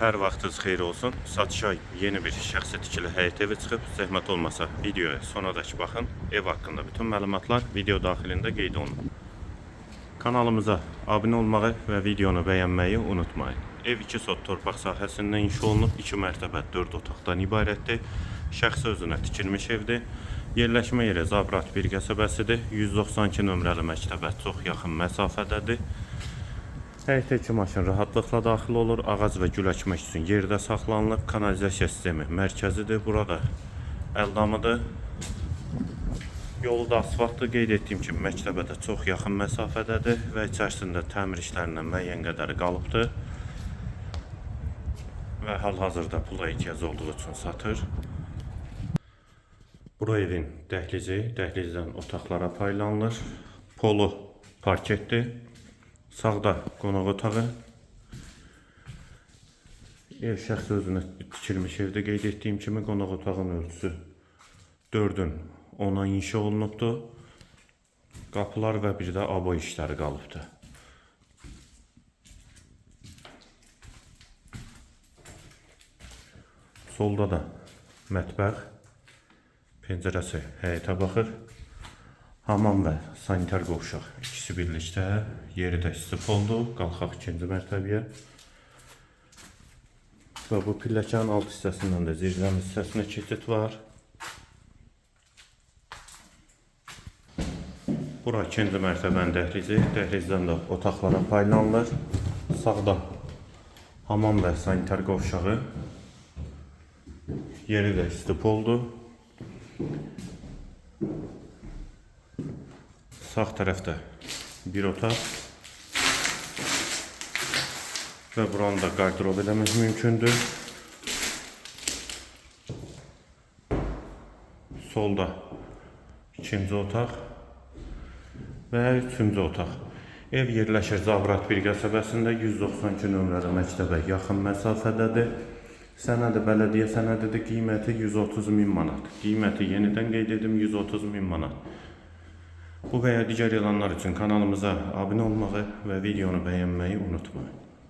Hər vaxtınız xeyir olsun. Satışa yeni bir şəxsi tikili həyət evi çıxıb. Zəhmət olmasa videoya sonadək baxın. Ev haqqında bütün məlumatlar video daxilində qeyd olunub. Kanalımıza abunə olmağı və videonu bəyənməyi unutmayın. Ev 2 sot torpaq sahəsində inşa olunub, 2 mərtəbə 4 otaqdan ibarətdir. Şəxsi özünə tikilmiş evdir. Yerləşmə yeri Zabrat bir qəsəbəsidir. 192 nömrəli məktəbə çox yaxın məsafədədir. Həyətə iki maşın rahatlıqla daxil olur. Ağac və gül əkmək üçün yerdə saxlanılıb. Kanalizasiya sistemi mərkəzidir. Burada əldamıdır. Yolu da asfaltdır. Qeyd etdiyim kimi məktəbə də çox yaxın məsafədədir və içərisində təmir işlərindən müəyyən qədəri qalıbdır. Və hal-hazırda pula ehtiyacı olduğu üçün satır. Bura evin dəhlizi, dəhlizdən otaqlara paylanılır. Polu parketdir. Sağda qonaq otağı. Ev şəxsi özünə tikilmiş evdə qeyd etdiyim kimi qonaq otağının ölçüsü 4-ün 10-a inşa olunubdur. Qapılar və bir də aboy işləri qalıbdır. Solda da mətbəx, pəncərəsi həyətə baxır. Hamam və sanitar qovşaq ikisi birlikdə, yeri də istifoldu. Qalxaq ikinci mərtəbəyə. Və bu pilləkanın alt hissəsindən də zirzəmi hissəsinə keçid var. Bura ikinci mərtəbənin dəhlizi. Dəhlizdən də otaqlara paylanılır. Sağda hamam və sanitar qovşağı. Yeri də istifoldu. Sağ tərəfdə bir otaq və buranı da qardırob eləmək mümkündür. Solda ikinci otaq və üçüncü otaq. Ev yerləşir Zabrat bir qəsəbəsində 192 nömrəli məktəbə yaxın məsafədədir. Sənədi bələdiyyə sənədidir. Qiyməti 130 min manat. Qiyməti yenidən qeyd edim 130 min manat. Bu və ya digər elanlar üçün kanalımıza abunə olmağı və videonu bəyənməyi unutmayın.